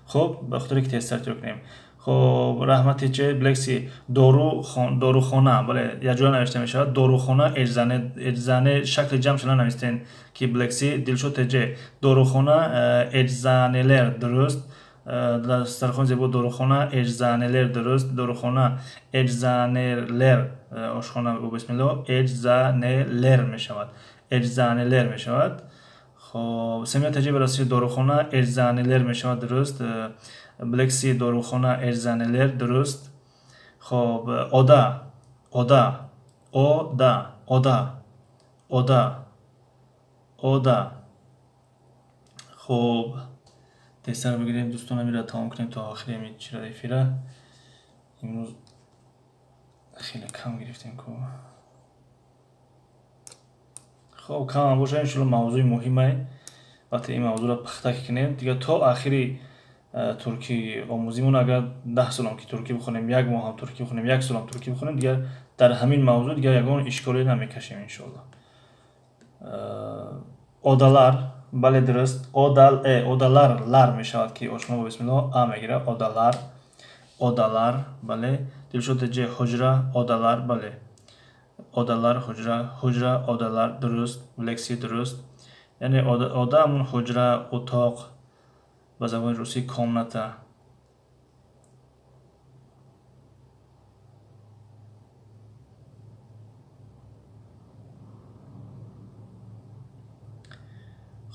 Хуб, ба хотире ки тезтар тиёр кунем. Хуб, раҳмати че Блекси дору дорухона, бале, якҷоя навишта мешавад. Дорухона ecзане, ecзане шакли ҷамъ шуда навистен ки Блекси Дилшод ТЖ. Дорухона ecзанелер дуруст. Дастархон зебо дорухона ecзанелер дуруст. Дорухона ecзанелер ошхона бо бисмилло ecзанелер мешавад. Ecзанелер мешавад. Хоб, Семия ТЖ бароси дорухона ecзанелер мешавад дуруст. Блекси дорухона ecзанелер дуруст. Хоб, oda, oda, oda, oda, oda, oda. Хоб, тезтар бигирем дӯстон, амира тамом кунем то охири ами чира эфира. Имрӯз хеле кам гирифтем ку. Хоб, кам бошад, иншоалло мавзӯи муҳимае. Вақте ин мавзӯъро пухта кунем, дигар то охири туркӣ омӯзимон, агар 10 солам ки туркӣ бихонем, як моҳ ҳам туркӣ бихонем, як солам туркӣ бихонем, дигар дар ҳамин мавзӯъ дигар ягон ишколе намекашем иншоалло. Odalar, бале дуруст. Одал, odalar лар мешавад ки ошно бо бисмилло а мегирад. Odalar, odalar, бале. Дилшод ТЖ ҳуҷра, odalar, бале. Odalar, ҳуҷра, ҳуҷра, odalar, дуруст. Лекси дуруст. Яъне oda ҳамун ҳуҷра, утоқ, ба забони русӣ комната.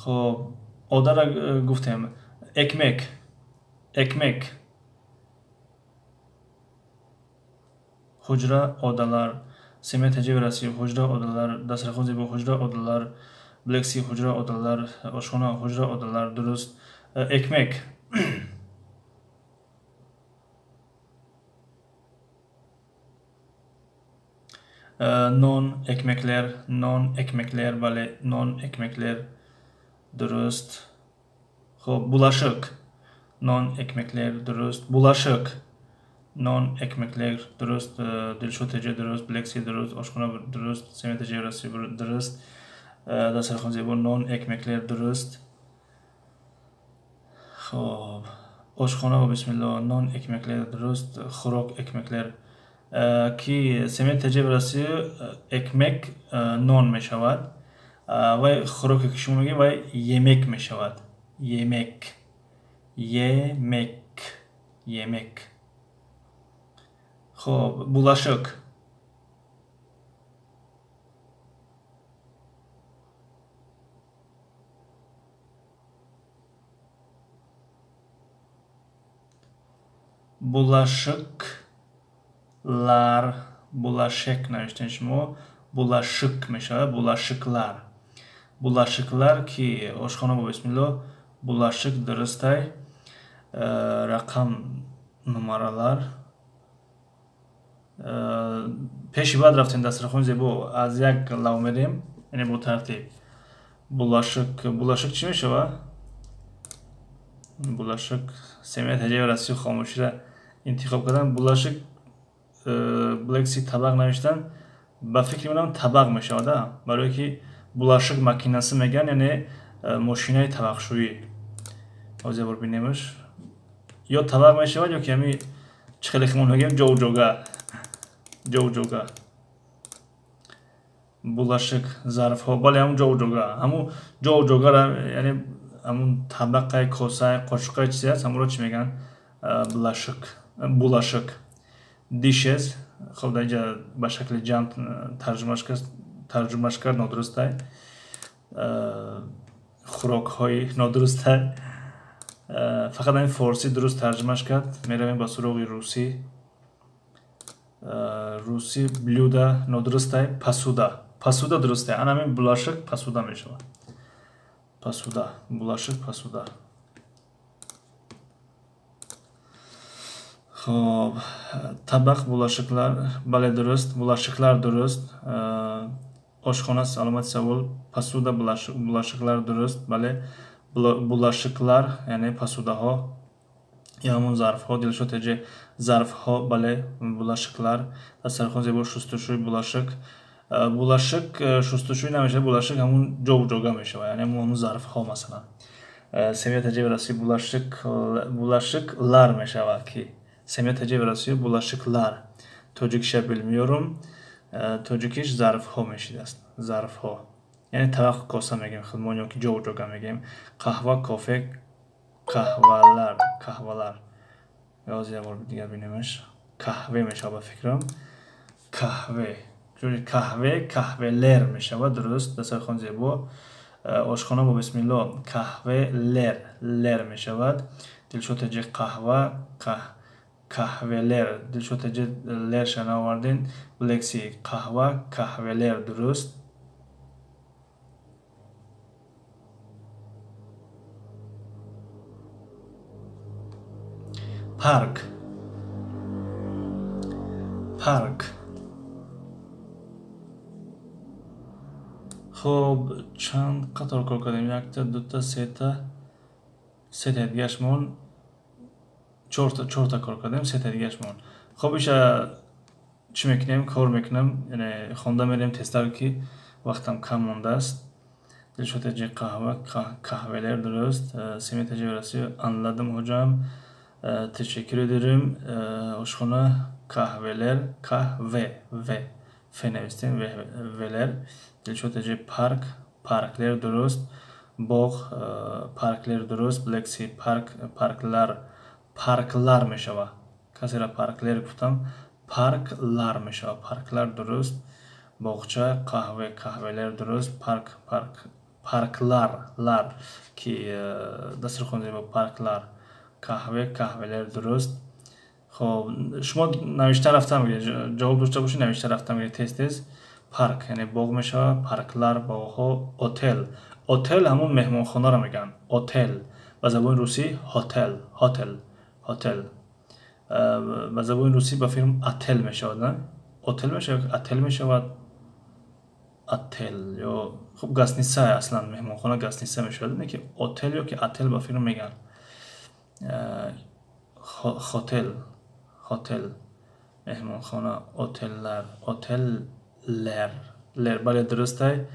Хоб, одаро гуфтем. Ekmek, ekmek. Ҳуҷра, odalar. Семия ТЖ Раси ҳуҷра, odalar. Дастархон зебо ҳуҷра, odalar. Блекси ҳуҷра, odalar. Ошхона ҳуҷра, odalar. Дуруст. Ekmek. Нон, ekmekler, нон, ekmekler, бале, нон, ekmekler. Дуруст. Хоб, bulaşık. Нон, ekmekler, дуруст. Bulaşık. Нон, ekmekler, дуруст. Дилшод ТЖ дуруст. Блекси дуруст. Ошхона дуруст. Семия ТЖ Раси дуруст. Дастархон зебо нон, ekmekler дуруст. Хоб, ошхона бо бисмилло нон, ekmekler дуруст. Хӯрок ekmekler. Ки Семия ТЖ Раси ekmek нон мешавад. Вай хӯроке ки шумо мегӯед, вай yemek мешавад. Yemek. Yemek. Yemek. Хоб, bulaşık. Bulaşıklar, bulaşık навиштем шумо, bulaşık мешавад, bulaşıklar. Bulaşıklar ки ошхона бо бисмилло bulaşık дурустай. Рақам нумаралар. Пеши баъд рафтем дастархони зебо, аз як лав мерем, яъне бо тартиб. Bulaşık, bulaşık чӣ мешавад? Bulaşık Семия ТЖ Раси хомӯширо интихоб кардан. Bulaşık Блекси табақ навиштан, ба фикри манам табақ мешавад, барое ки bulaşık makinasi мегӯянд, яъне мошинаи табақшӯӣ. Ҳозир бор бинемаш. Ё табақ мешавад, ё ки ҳами чӣ хеле химон мегӯем ҷовҷога. Ҷовҷога. Bulaşık зарфҳо, бале, ҳамун ҷовҷога. Ҳамун ҷовҷогара, яъне ҳамун табақай, косай, қошуқай чизе ҳаст, ҳамонро чӣ мегӯянд? Bulaşık. Bulaşık. Dishes. Хоб, дар инҷа ба шакли ҷамъ тарҷумаш кард, нодурустай. Хӯрокҳои нодурустай. Фақат ҳамин форсӣ дуруст тарҷумаш кард. Меравем ба суроғи русӣ. Русӣ блюда нодурустай, посуда. Посуда дурустай. Ана ҳамин булашик посуда мешавад. Посуда, булашик посуда. Хоб, табақ булашиклар, бале дуруст, булашиклар дуруст. Ошхона аломати савол, посуда булашиклар дуруст, бале. Булашиклар, яъне посудаҳо ё ҳамон зарфҳо, Дилшод теҷе зарфҳо, бале, булашиклар. Дастархон зебо, шустушӯй, булашик. Булашик шустушӯй намешавад, булашик ҳамон ҷову ҷога мешавад, яъне ҳамон зарфҳо масалан. Семья теҷе расӣ булашик, булашиклар мешавад ки семья теҷе расӣ булашиклар. Тоҷикиша билмиёрум, тоҷикиш зарфҳо мешидааст, зарфҳо. Яъне табақ коса мегӯем худмон ё ки ҷову ҷога мегӯем. Қаҳва, кофе, қаҳвалар, қаҳвалар. Ёз як бор дигар бинемаш. Қаҳве мешавад ба фикрам. Қаҳве. Қаҳве, қаҳвелер мешавад, дуруст, дастархон зебо. Ошхона бо бисмилло, қаҳвелер, лер мешавад. Дилшод теҷе қаҳва, қаҳвелер. Дилшод теҷе лерша наовардин. Блекси қаҳва, қаҳвелер дуруст. Парк. Парк. Хоб, чанд қатор кор кардем? Якта, дута, сета, сета дигашмон, чорта кор кардем, сета дигашмон. Хоб, иша чӣ мекунем? Кор мекунам, яъне хонда мерем тезтар, ки вақтам кам мондааст. Дилшод теҷе қаҳва, қаҳвелер дуруст. Семья теҷе расӣ анладым ҳоҷам. Тешаккур дорем. Ошхона қаҳвелер, қаҳве, в, ф навистем, велер. Дилшод теҷе парк, парклер дуруст. Боғ, парклер дуруст. Блекси парк, парклар, парклар мешавад. Касера парклер гуфтам, парклар мешавад. Парклар дуруст. Боғча, қаҳве, қаҳвелер дуруст. Парк, парк, парклар, лар ки дастархон зебо, парклар. Қаҳве, қаҳвелер дуруст. Хоб, шумо навишта рафта мегиред, ҷавоб дошта бошед, навишта рафта мегиред тез тез. Парк, яъне боғ мешавад, парклар, боғҳо, отел. Отел ҳамон меҳмонхонаро мегӯянд. Отел. Ба забони русӣ хотел, хотел, хотел. Ба забони русӣ ба фирм отел мешавад, на? Отел мешавад, отел мешавад. Отел ё хуб гастница аслан меҳмонхона гастница мешавад, не ки отел ё ки отел ба фирм мегӯянд. Хотел, хотел, меҳмонхона, отеллар, отеллер, лер, бале дурустай.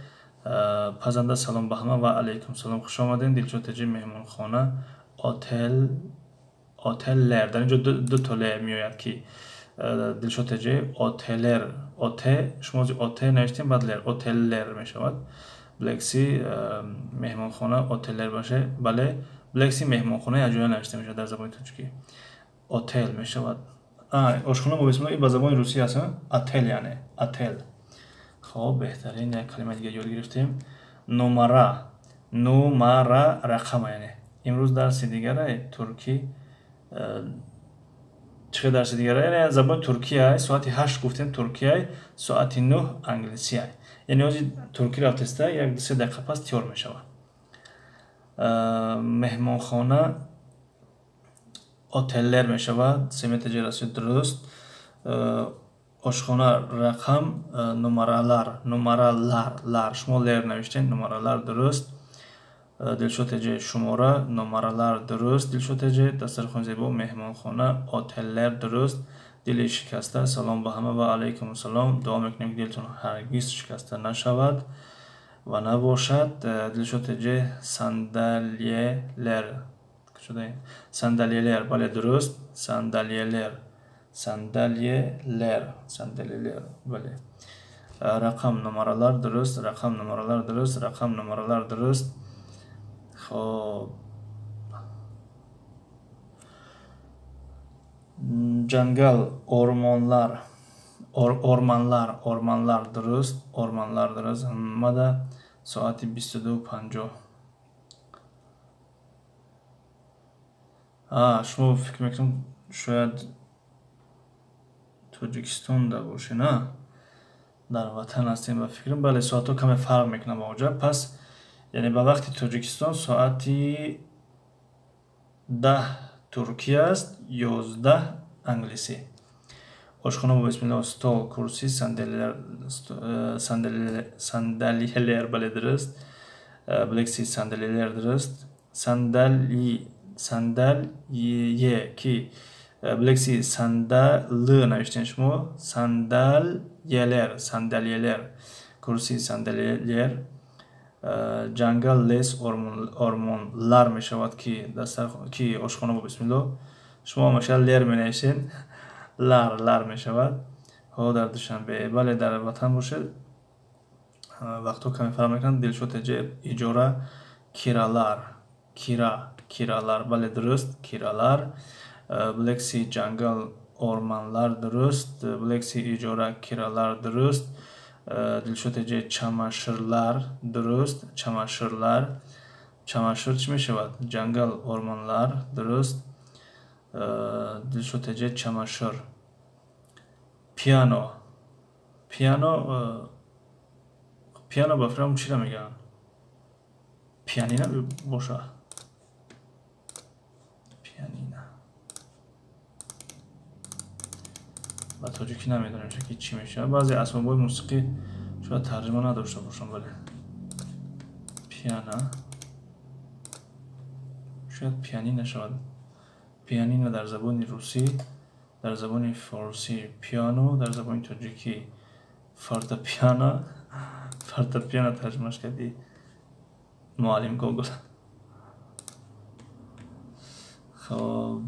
Пазанда салом ба ҳама ва алайкум салом, хуш омадед. Дилшод теҷи меҳмонхона, отел, отеллер. Дар инҷо ду то лер меояд ки Дилшод теҷи отеллер, оте, шумо оте навиштем, баъд лер, отеллер мешавад. Блекси меҳмонхона, отеллер баше, бале. Блекси меҳмонхона якҷоя навишта мешавад дар забони тоҷикӣ. Отел мешавад. Ошхона бо бисмилло ин ба забони русӣ аст, отел яъне, отел. Хоб, беҳтарин, як калимаи дигар ёд гирифтем. Номара, номара рақама яъне. Имрӯз дарси дигаре туркӣ, чӣ хел дарси дигаре? Яъне забони туркия, соати 8 гуфтем туркия, соати 9 англисия. Яъне ҳозир туркӣ рафтеста, як ду се дақиқа пас тиёр мешавад. Меҳмонхона отеллер мешавад, семья теҷе расид дуруст. Ошхона рақам, номаралар, номаралар, лар, шумо лер навиштем, номаралар дуруст. Дилшод теҷе шумора, номаралар дуруст. Дилшод теҷе дастархон зебо, меҳмонхона, отеллер дуруст. Дили шикаста, салом ба ҳама ва алайкум салом. Дуо мекунем ки дилтон ҳаргиз шикаста нашавад ва набошад. Дилшод теҷе сандалиелер, сандалиелер, бале дуруст, сандалиелер, сандалиелер, сандалиелер, бале. Рақам номаралар дуруст, рақам номаралар дуруст, рақам номаралар дуруст. Хоб, ҷангал, ормонлар, орманлар, орманлар дуруст, орманлар дуруст. Ҳамада соати 22:50. Шумо фикр мекунам, шояд Тоҷикистонда боше, на? Дар ватан ҳастем, ба фикрам. Бале, соатҳо каме фарқ мекунад ба онҷа. Пас яъне ба вақти Тоҷикистон соати 10 туркия аст, 11 англисӣ. Ошхона бо бисмиллоҳ, стол, курсӣ, sandalyeler, бале, дуруст. Блекси, sandalyeler дуруст. Sandalye, sandalye ки блекси сандал навиштем шумо, sandalyeler, sandalyeler, курсӣ, sandalyeler. Ҷангал, лес, ormanlar мешавад, ки ки ошхона бо бисмиллоҳ. Шумо ҳамеша лер менависед, лар, лар мешавад. Ҳо, дар Душанбе, бале, дар ватан бошед, вақтҳо каме фарқ мекунанд. Дилшод Эҷе, иҷора, kiralar, kira, kiralar, бале, дуруст, kiralar. Блекси, ҷангал, ormanlar дуруст. Блекси, иҷора, kiralar дуруст. Дилшод Эҷе, çamaşırlar дуруст, çamaşırlar. Çamaşır чӣ мешавад? Ҷангал, ormanlar дуруст. Дилшод Эҷе, çamaşır. Пиано, пиано, пиано ба фикрам чиро мегӯянд? Пианино боша, пианино ба тоҷикӣ намедонем, ки чӣ мешавад. Баъзе асбобҳои мусиқӣ шояд тарҷима надошта бошанд, бале, пиана шояд пианино шавад. Пианино дар забони русӣ, дар забони форсӣ пиано, дар забони тоҷикӣ фортепиано. Фортепиано тарҷумаш карди муаллим Гогол. Хоб,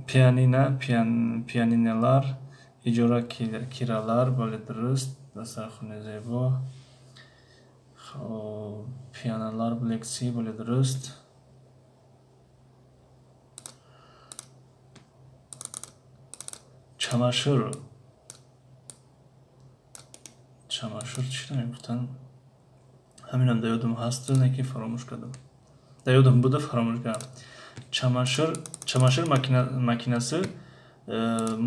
пианино, пианинолар, иҷора, kiralar, бале, дуруст. Дастархони зебо. Хоб, пианолар, блекси, бале, дуруст. Çamaşır, çamaşır чиро мегуфтанд? Ҳаминам дар ёдам ҳаст, не ки фаромӯш кардам. Дар ёдам буда, фаромӯш кардам. Çamaşır, çamaşır makinasi,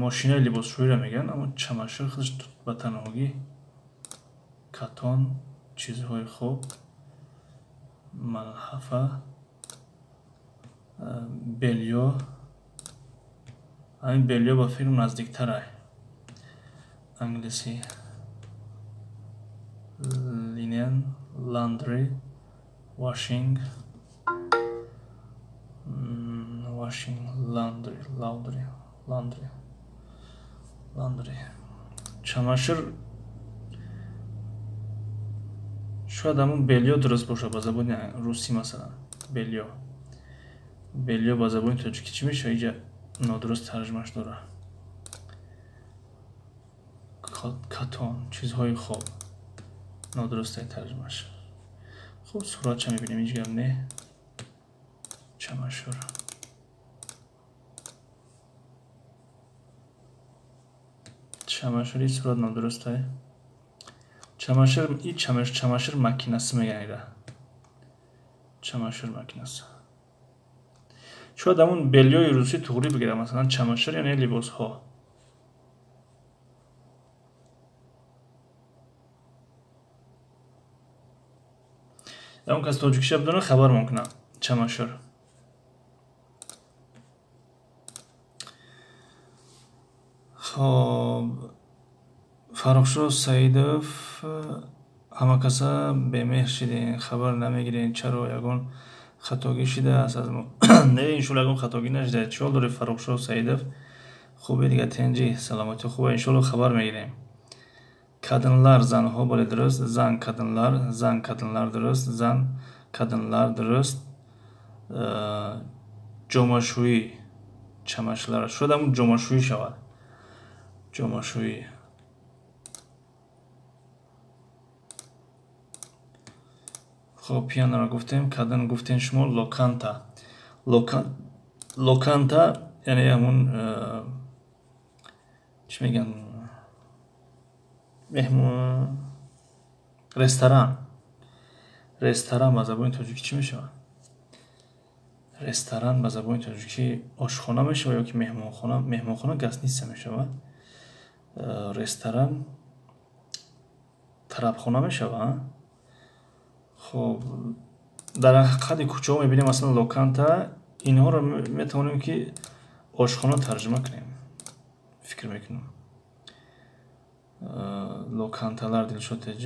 мошинаи либосшӯиро мегӯянд, аммо çamaşır худаш ба танҳогӣ катон, чизҳои хуб, малҳафа, бельё. Ҳамин бельё ба филм наздиктарай. Англисӣ linen, laundry, washing, washing, laundry, laundry, laundry, laundry. Çamaşır шояд ҳамун бельё дуруст бошад ба забони русӣ, масалан бельё. Бельё ба забони тоҷикӣ чӣ мешавад? Иҷа нодуруст тарҷумаш дорад. Катон, чизҳои хоб, нодурустай тарҷумаш. Хуб, суратша мебинем, ҳеҷ гап не. Çamaşır, çamaşır, ин сурат нодурустай. Çamaşır, и çamaşır makinasi мегӯянд ира. Çamaşır makinasi шояд ҳамун бельёи русӣ туғрӣ бигирад, масалан çamaşır яъне либосҳо. Ягон кас тоҷикиша бидонад, хабармон кунад. Çamaşır. Хоб, Фаррухшо Саидов, ҳама каса бемеҳр шидем, хабар намегирем, чаро ягон хатогӣ шидааст аз мо? Не, иншоалло, ягон хатогӣ нашидааст. Чӣ ҳол доред, Фаррухшо Саидов? Хуби дига, тенҷи, саломатӣ хуба, иншоалло, хабар мегирем. Kadınlar, занҳо, бале, дуруст. Зан, kadınlar, зан, kadınlar дуруст, зан, kadınlar дуруст. Ҷомашӯӣ, çamaşırlar, шояд ҳамун ҷомашӯӣ шавад. Ҷомашӯӣ. Хоб, пианоро гуфтем, kadın гуфтем шумо, lokanta. Lokanta яъне ҳамун чӣ мегӯянд, меҳмон, ресторан. Ресторан ба забони тоҷикӣ чӣ мешавад? Ресторан ба забони тоҷикӣ ошхона мешавад ё ки меҳмонхона? Меҳмонхона гостиница мешавад. Ресторан тарабхона мешавад. Хоб, дар ҳақиқати кӯчаҳо мебинем, масалан, lokanta, инҳоро метавонем ки ошхона тарҷума кунем, фикр мекунам. Lokantalar, Дилшод ТЖ,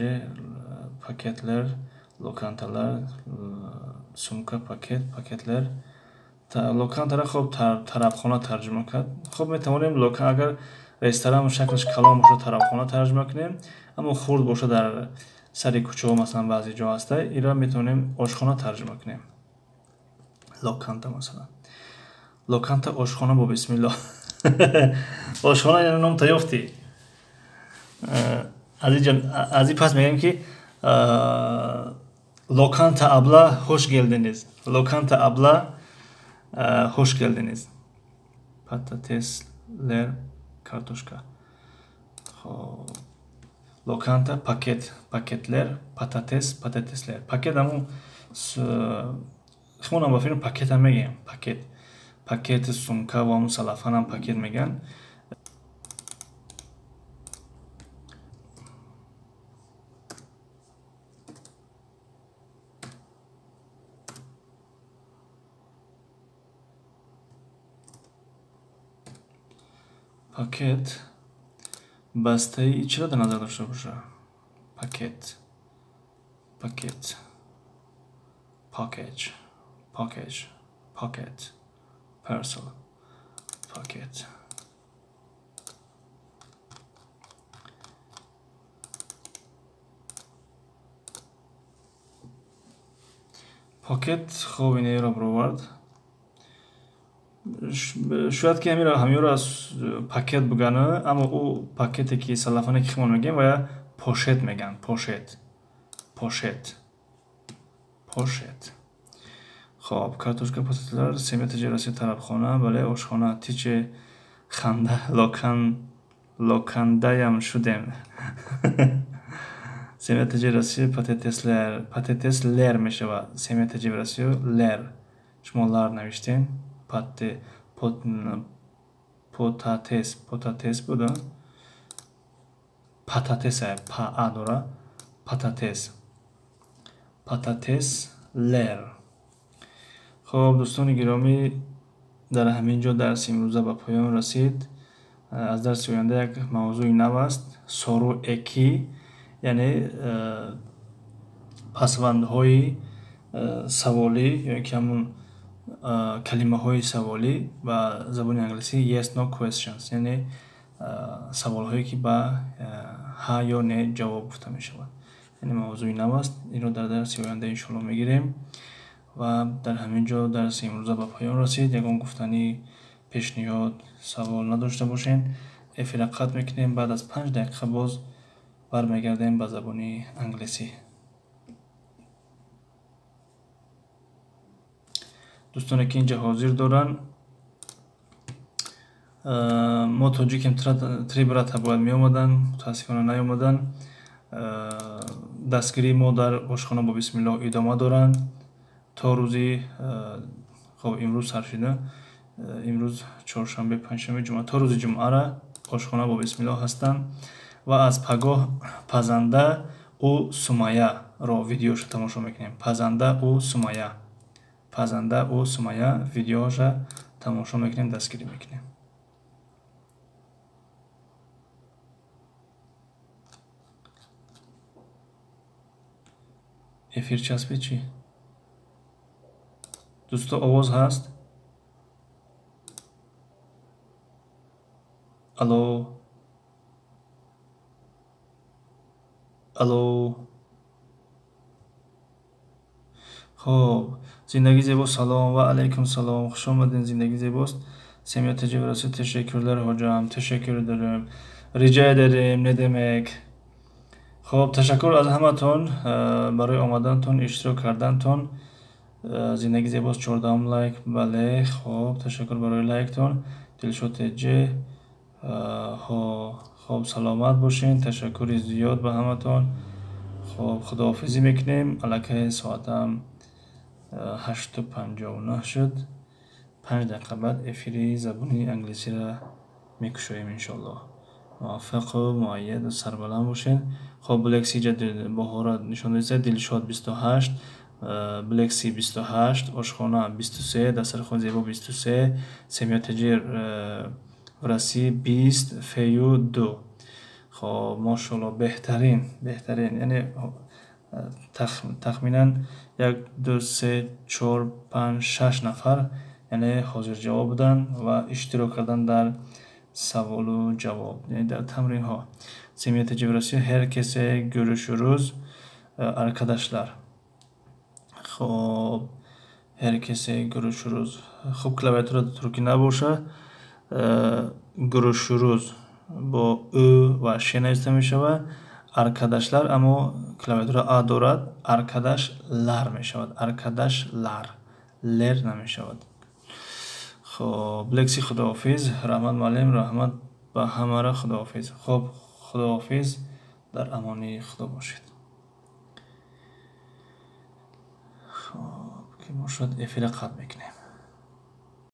paketlar, lokantalar, sumka, paket, paketlar. Lokantара хоб тарабхона тарҷума кард. Хоб, метавонем агар ресторан шаклаш калон бошад, тарабхона тарҷума кунем, аммо хурд бошад, дар сари кӯчаҳо, масалан, баъзе ҷо ҳаста, инро метавонем ошхона тарҷума кунем. Lokanta, масалан, lokanta, ошхона бо бисмилло. Ошхона яъне ном таёфтӣ. Аз ин пас мегӯем ки lokanta abla, hoş geldiniz, lokanta abla, hoş geldiniz. Patatesler, картошка. Хоб, lokanta, paket, paketler, patates, patatesler. Paket ҳамун химонам ба филм пакетам мегӯем, пакет, пакети сумка ва ҳамун салафанам пакет мегӯянд. Пакет, бастаи чиро дар назар дошта боша? Пакет, пакет, package, package, pocket, parcel, pocket. Pocket. Хоб, инеро бировард. Шояд ки ҳамиёро аз пакет бугана, аммо ӯ пакете ки салафане ки химон мегӯем, вая poşet мегӯянд. Poşet, poşet, poşet. Хоб, картошка, patatesler, семья тиҷорати, тарабхона, бале, ошхона. Тиче ханда, локан, локандаям шудем. Семья тиҷорати, patatesler, patatesler мешавад. Семья тиҷорати, ler. Шумо лар навиштем. Патте, potates, potates буда, patates, па а дора. Patates, patatesler. Хоб, дӯстони гиромӣ, дар ҳамин ҷо дарси имрӯза ба поён расид. Аз дарси оянда як мавзӯи нав аст: soru eki, яъне пасвандҳои саволӣ ё ки ҳамун калимаҳои саволӣ ба забони англисӣ, yes no questions, яъне саволҳое ки ба ҳа ё не ҷавоб гуфта мешавад. Яъне мавзӯи нав аст, инро дар дарси оянда иншоалло мегирем. Ва дар ҳамин ҷо дарси имрӯза ба поён расид. Ягон гуфтанӣ, пешниҳод, савол надошта бошед, эфира қатъ мекунем. Баъд аз 5 дақиқа боз бармегардем ба забони англисӣ. Дӯстоне ки инҷа ҳозир доранд, мо тоҷикем, три брата бояд меомаданд, мутаассифона наомаданд. Дастгирии мо дар ошхона бо бисмиллоҳ идома доранд то рӯзи, хоб, имрӯз сар шуда, имрӯз чоршанбе, панҷшанбе, ҷумъа, то рӯзи ҷумъара ошхона бо бисмиллоҳ ҳастанд. Ва аз пагоҳ пазанда ӯ Сумаяро видеоша тамошо мекунем. Пазанда ӯ Сумая, пазанда ӯ Сумая видеоша тамошо мекунем, дастгирӣ мекунем. Эфир часпид чӣ, дӯсто? Овоз ҳаст? Алло, алло. Хоб, зиндагӣ зебо, салом. Ва алайкум салом, хуш омадед. Зиндагӣ зебост. Семья тиҷорати, teşekkürler hocam, teşekkür ederim, rica ederim, ne demek. Хоб, ташаккур аз ҳаматон барои омадантон, иштирок кардантон. Зиндагӣ зебост, 14-ум лайк, бале. Хоб, ташаккур барои лайктон. Дилшод Теҷе, хоб, саломат бошед, ташаккури зиёд ба ҳаматон. Хоб, худоҳофизӣ мекунем. Аллакай соатам 8:59 шуд. 5 дақиқа баъд эфири забони англисиро мекушоем, иншоаллоҳ. Муваффақу муайяду сарбаланд бошед. Хоб, Блекси ҷа баҳора нишон додиста: Дилшод 28, Блекси 28, Ошхона 23, Дастархони зебо 23, Семья Таҷир в России 20, Фею 2. Хоб, мошоалло, беҳтарин, беҳтарин. Яъне тахминан як, ду, се, чор, панҷ, шаш нафар, яъне ҳозирҷавоб буданд ва иштирок карданд дар саволу ҷавоб, яъне дар тамринҳо. Семья Таҷир в Россия, herkese görüşürüz, arkadaşlar. Хоб, herkese görüşürüz. Хуб, клавиатура туркӣ набоша, görüşürüz бо ӯ ва ш нависта мешавад. Arkadaşlar аммо клавиатура а дорад, arkadaşlar мешавад, arkadaşlar, лер намешавад. Хоб, Лекси, худоҳофиз. Раҳмат, муаллим, раҳмат ба ҳамара, худоҳофиз. Хоб, худоҳофиз, дар амони Худо бошед. Хоб, ки бошад, эфира қатъ мекунем.